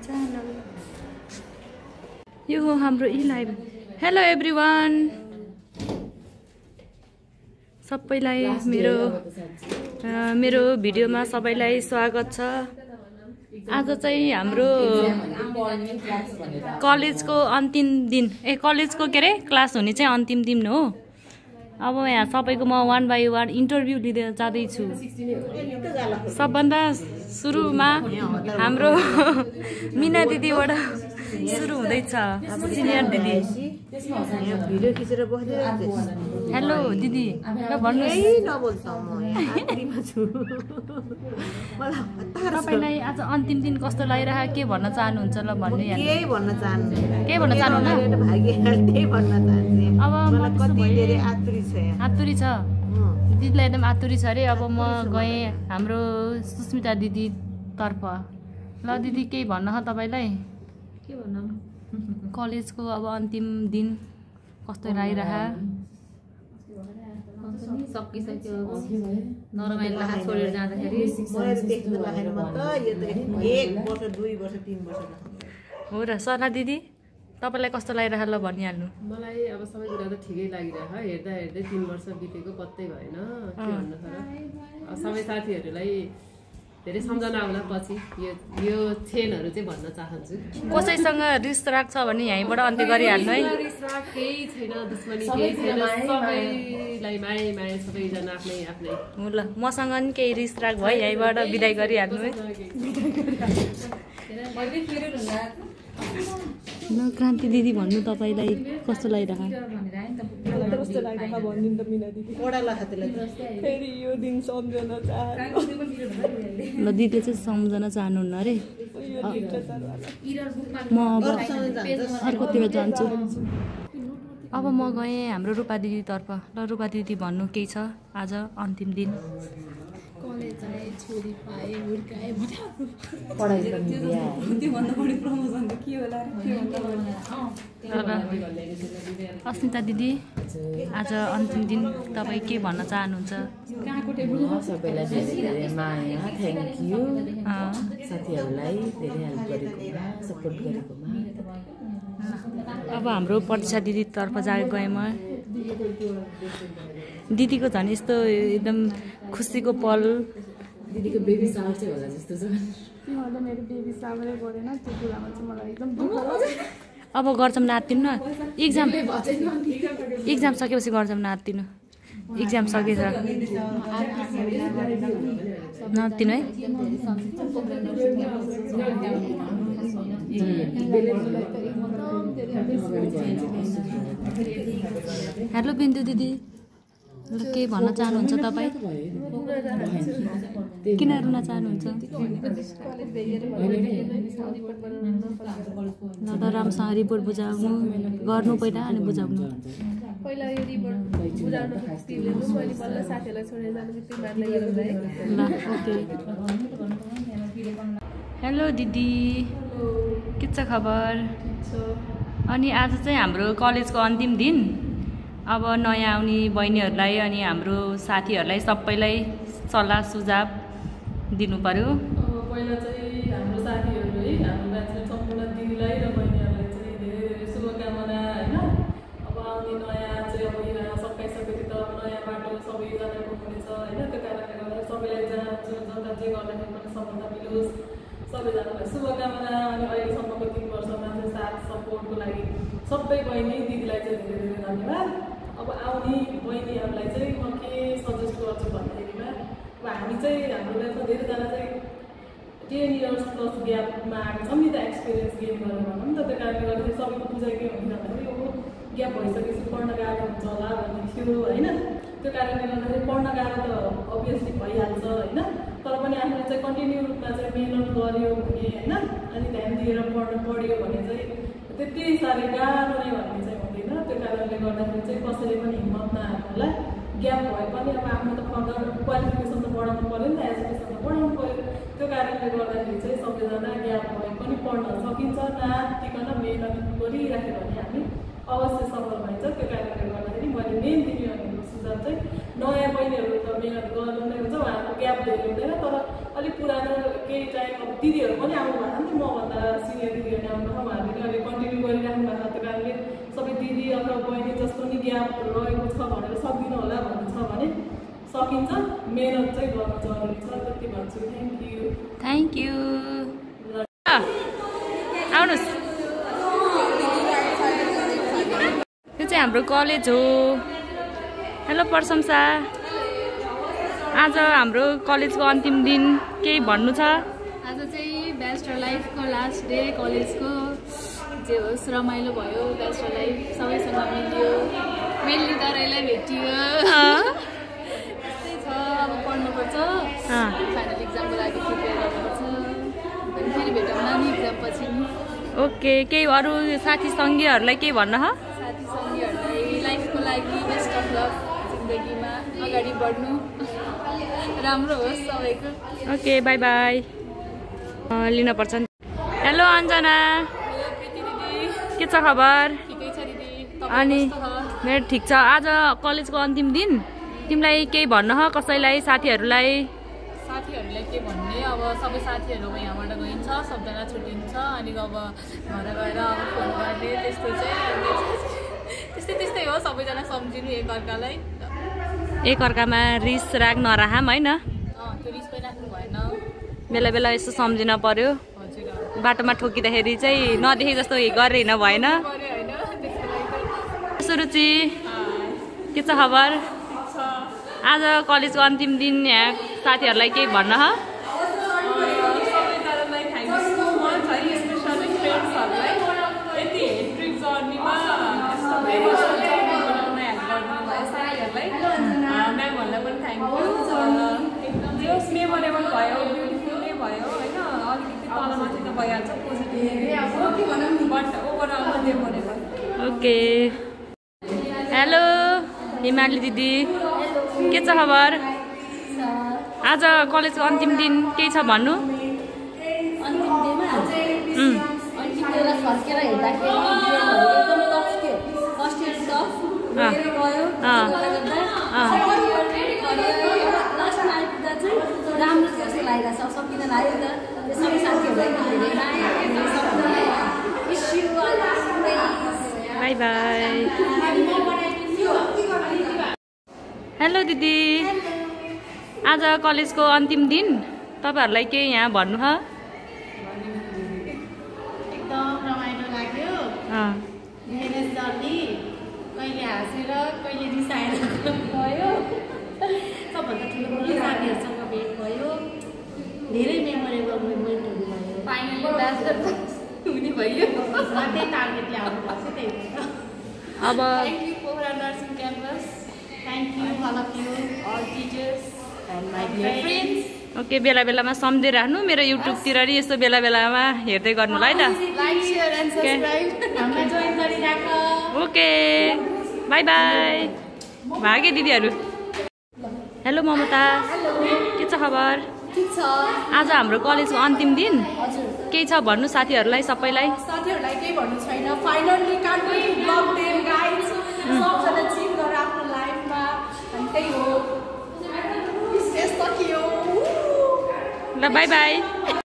channel. यो हो हाम्रो लाइभ. हेलो एभ्रीवन, सबैलाई मेरो भिडियोमा सबैलाई स्वागत छ. आज चाहिँ हाम्रो कलेजको अन्तिम दिन कलेजको के अरे क्लास हुने चाहिँ अन्तिम दिन हो. अब यहाँ सबैको म 1 by 1 इन्टरभ्यू लिँदै जाँदैछु. सबभन्दा सुरुमा हाम्रो मिना दिदीबाट सुरु हुँदैछ. सिनियर दिदी. भिडियो खिचेर बस्दै. हेलो दिदी, तपाईँलाई आज अन्तिम दिन कस्तो लागिरहेको, के भन्न चाहनुहुन्छ ल भन्नु. केही भन्न चाहनुहुन्न. अब कति धेरै आतुरी छ दिदीलाई, एकदम आतुरी छ अरे. अब म गएँ हाम्रो सुस्मिता दिदी तर्फ. ल दिदी केही भन्न ह तपाईँलाई. के भन्नु, कलेजको अब अन्तिम दिन कस्तो लागिरह. सकिसक्यो. नरमाइलो लाखा छोडेर जाँदाखेरि यो त 1 वर्ष 2 वर्ष 3 वर्ष हो र. सना दिदी तपाईँलाई कस्तो लागिरह ल भनिहाल्नु. मलाई अब सबै कुरा त ठिकै लागिरह. हेर्दा हेर्दै 3 वर्ष बितेको पत्तै भएन. के भन्नु तर सबै साथीहरूलाई धेरै सम्झना आउला पछि यो क्षणहरू चाहिँ भन्न चाहन्छु. कसैसँग रिस राग छ भने यहीँबाट अन्त्य गरिहाल्नु है. रिस राग केही छैन, दुश्मनी केही छैन. सबैलाई माया माया, सबैजना आफ्नै आफ्नै हो. ल मसँग नि केही रिस राग भयो, यहीँबाट बिदाई गरिहाल्नु है. ल क्रान्ति दिदी भन्नु तपाईँलाई कस्तो लागिरह. कस्तो लाग्यो भनिदिनु त मिना दिदी. फेरि यो दिन सम्झन चाहन्छु. ल दिदीले चाहिँ सम्झन चाहनुहुन्न अरे. म अब अर्कोतिर जान्छु. अब म गएँ हाम्रो रूपा दिदीतर्फ. ल रूपा दिदी भन्नु केही छ आज अन्तिम दिन. कलेज आए, छोरी पाएँ, हुर्काएँ, पढाइ पनि दिए. त्योभन्दा बढी प्रमोसन त के होला अस्मिता दिदी आज अन्तिम दिन तपाईँ के भन्न चाहनुहुन्छ. सबैलाई धेरै धेरै माया, थ्याङ्क यू. साथीहरूलाई धेरै हेल्प गरेकोमा, सपोर्ट गरेकोमा. अब हाम्रो प्रतीक्षा दिदीतर्फ गएँ म. दिदीको झन् यस्तो एकदम खुसीको पल. दिदीको बेबी सावर चाहिँ होला जस्तो छ. तिमीहरूले मेरो बेबी सावरै गरेन, त्यो कुरामा चाहिँ मलाई एकदम दुःख लाग्छ. अब गर्छौँ नातिनु न. एक्जाम सकेपछि गर्छौँ नातिनु. एक्जाम सकेछ नातिनु है. हेलो बिन्दु दिदी, के भन्न चाहनुहुन्छ तपाईँ. किन रुन चाहनुहुन्छ. ल त राम्रोसँग रिपोर्ट बुझाउनु गर्नु पहिला अनि बुझाउनु. पहिला यो रिपोर्ट बुझाउनु तिमीले मैले बल्ल साथीहरूलाई छोडेर जानु तिमीहरूलाई हेर्नु है. ल ओके. हेलो दिदी, के छ खबर. अनि आज चाहिँ हाम्रो कलेजको अन्तिम दिन. अब नयाँ आउने बहिनीहरूलाई अनि हाम्रो साथीहरूलाई सबैलाई सल्लाह सुझाव दिनु पर्यो. पहिला चाहिँ हाम्रो साथीहरू है, हाम्रो ब्याचमेट सम्पूर्ण दिदीलाई र बहिनीहरूलाई चाहिँ धेरै धेरै शुभकामना होइन. अब आउने नयाँ चाहिँ अब यहाँ सकाइसकेपछि त नयाँ बाटो सबैजनाको हुनेछ होइन. त्यो कारणले गर्दा सबैलाई चाहन्छु जता जे गर्दाखेरि पनि सफलता मिलोस्. सबैजनालाई शुभकामना. अनि अहिलेसम्मको 3 वर्षमा चाहिँ साथ सपोर्टको लागि सबै बहिनी दिदीलाई चाहिँ धेरै धेरै धन्यवाद. अब आउने बहिनीहरूलाई चाहिँ म के सजेस्ट गर्छु भन्दाखेरिमा अब हामी चाहिँ हाम्रो लाइफमा धेरैजना चाहिँ 10 years प्लस ग्यापमा आएको छौँ नि त, एक्सपिरियन्स गेन गरेर भनौँ नि त. त्यो कारणले गर्दाखेरि सबैको बुझाइ के हुन्छ भन्दाखेरि अब ग्याप भइसकेपछि पढ्न गाह्रो हुन्छ होला भन्ने थियो होइन. त्यो कारणले गर्दाखेरि पढ्न गाह्रो त अभियसली भइहाल्छ होइन. तर पनि आफूले चाहिँ कन्टिन्यू रूपमा चाहिँ मेहनत गऱ्यो भने होइन, अनि ध्यान दिएर पढ्यो भने चाहिँ त्यति साह्रै गाह्रो नै भन्ने चाहिँ हुँदैन. त्यो कारणले गर्दाखेरि चाहिँ कसैले पनि हिम्मत नहार्नुहोला. ग्याप भए पनि अब आफ्नो त फर्दर क्वालिफिकेसन त बढाउनु पऱ्यो नि त, एजुकेसन त बढाउनु पऱ्यो. त्यो कारणले गर्दाखेरि चाहिँ सबैजना ग्याप भए पनि पढ्न सकिन्छ. नातिकन मेहनत गरिराख्यो भने हामी अवश्य सफल भइन्छ. त्यो कारणले गर्दाखेरि मैले मेन दिने भनेको सुझाव चाहिँ नयाँ बहिनीहरू त मेहनत गर्नु नै हुन्छ, उहाँहरूको ग्याप धेरै हुँदैन. तर अलिक पुरानो केही टाइम अब दिदीहरू पनि आउनु भएको नि त मभन्दा सिनियर दिदीहरू आउनु भएको उहाँहरूले अहिले कन्टिन्यू गरिराख्नु भएको त्यो कारणले सबै दिदी अथवा बहिनी जस्तो नि ग्याप रहेको छ भनेर सक्दिनँ होला भन्नु छ भने सकिन्छ मेहनत चाहिँ गर्नु जरुरी छ त्यति भन्छु थ्याङ्क यू आउनुहोस् यो चाहिँ हाम्रो कलेज हो हेलो प्रशंसा आज हाम्रो कलेजको अन्तिम दिन केही भन्नु छ आज चाहिँ ब्याचलर लाइफको लास्ट डे कलेजको जे होस् रमाइलो भयो ब्याचलर लाइफ सबैसँग मिल्यो मेनली तराईलाई भेटियो त्यस्तै छ अब पढ्नुपर्छ फाइनल इक्जामको लागि प्रिपेयर गर्नुपर्छ अनि फेरि भेटौँला नि इक्जाम पछि ओके केही अरू साथी सङ्गीहरूलाई केही भन्न साथी सङ्गीहरूलाई लाइफको लागि बेस्ट अफ लक जिन्दगीमा अगाडि बढ्नु राम्रो होस् सबैको ओके बाई बाई लिनुपर्छ हेलो अञ्जना के छ खबर अनि मेरो ठिक छ आज कलेजको अन्तिम दिन तिमीलाई केही भन्न कसैलाई साथीहरूलाई के भन्ने अब सबै साथीहरू अब यहाँबाट गइन्छ सबजना छुट्टिन्छ अनि अब घर गएर अब फोन गर्ने त्यस्तो चाहिँ त्यस्तै हो सबैजना सम्झिनु एकअर्कामा रिस राग नराखौँ होइन त्यो रिस पनि राख्नु भएन बेला बेला यसो सम्झिन पर्यो बाटोमा ठोकिँदाखेरि चाहिँ नदेखे जस्तो गरेर हिँड्न भएन सुरुचि के छ खबर आज कलेजको अन्तिम दिन यहाँ साथीहरूलाई केही भन्न सबैजनालाई थ्याङ्क यू सो मच है स्पेसली फ्रेन्ड्सहरूलाई यति हेक्ट्रिक जर्नीमा यस्तो भेरी बनाउन हेल्प गरिदिनु भयो साथीहरूलाई म्यामहरूलाई पनि थ्याङ्क यू एकदम जे होस् मेमोरेबल भयो ब्युटिफुल नै भयो होइन अलिकति तलमाथि त भइहाल्छ positive but overall memorable okay hello हिमाली दिदी के छ खबर आज कलेजको अन्तिम दिन केही छ भन्नु अन्तिम बेला फर्केर हेर्दाखेरि एकदम टफ थियो फर्स्ट इयर टफ गयो लास्टमा आइपुग्दा चाहिँ राम्रो थियो जस्तो लागिरहेको छ सकिँदैन आयो त त्यो सबै साथीहरूलाई बाई बाई हेलो दिदी आज कलेजको अन्तिम दिन तपाईँहरूलाई केही यहाँ भन्नु एकदम रमाइलो लाग्यो मेहनत जर्नी कहिले हाँसेर कहिले रिसाएर गयो सबभन्दा ठुलो कुरो साथीहरूसँग भेट भयो धेरै मेमोरेबल मोमेन्टहरू भयो फाइनली ब्याचलर हुने भयो त्यही टार्गेटले आउनु भएको त्यही अब thank you Pokhara nursing campus thank you all of you all teachers and my dear friends okay बेला बेलामा सम्झिराख्नु मेरो युट्युबतिर नि यस्तो बेला बेलामा हेर्दै गर्नुलाई त लाइक सेयर एन्ड सब्सक्राइब हामीलाई जोइन गरिराख ओके बाई बाई भागे दिदीहरू हेलो ममता के छ खबर ठिक छ आज हाम्रो कलेजको अन्तिम दिन केही छ भन्नु साथीहरूलाई सबैलाई साथीहरूलाई केही भन्नु छैन finally can't wait to love them guys सबजना चिल गरेर आफ्नो लाइफमा अनि त्यही हो सकियो ल बाई बाई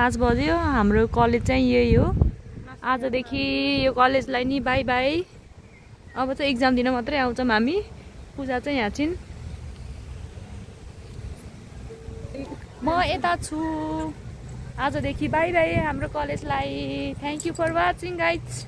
5 बज्यो हाम्रो कलेज चाहिँ यही हो आजदेखि यो कलेजलाई नि बाई बाई अब चाहिँ एक्जाम दिन मात्रै आउँछौँ हामी पूजा चाहिँ यहाँ छिन् म यता छु आजदेखि बाई बाई हाम्रो कलेजलाई thank you for watching guys